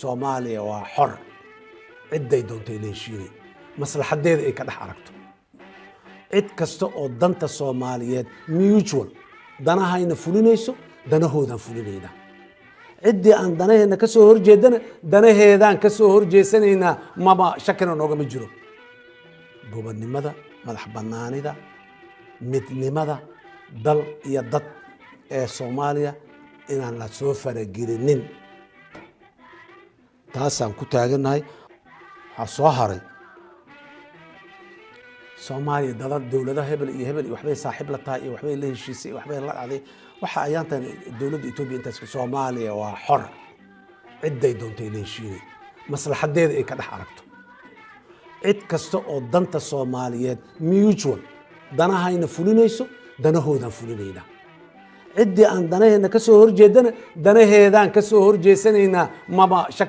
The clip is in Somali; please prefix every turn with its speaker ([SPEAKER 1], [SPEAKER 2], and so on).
[SPEAKER 1] Soomaaliya waa xor, cidday doontay la heshiinay, maslaxadeeda ay ka dhex aragto. Cid kasta oo danta Soomaaliyeed mutual danahayna fulinayso, danahoodaan fulinaynaa. Ciddii aan danaheena ka soo horjeedana, danaheedaan ka soo horjeesanaynaa. Maba shakina noogama jiro gobonnimada, madax bannaanida, midnimada dal iyo dad ee Soomaaliya inaan la soo faragelinin. Taasaan ku taagannahay. Waxaa soo haray Soomaaliya dadad dowlado hebel iyo hebel iyo waxbay saaxiib la tahay iyo waxbay la heshiisay iyo waxbay la dhacday. Waxa ayaantan dowladda Etoobiya intaas. Soomaaliya waa xor, cidday doontay la heshiinay, maslaxadeeda ay ka dhex aragto. Cid kasta oo danta Soomaaliyeed mutual danahayna fulinayso, danahoodaan fulinaynaa. Ciddii aan danaheena ka soo horjeedana, danaheedaan ka soo horjeesanaynaa. Maba shak.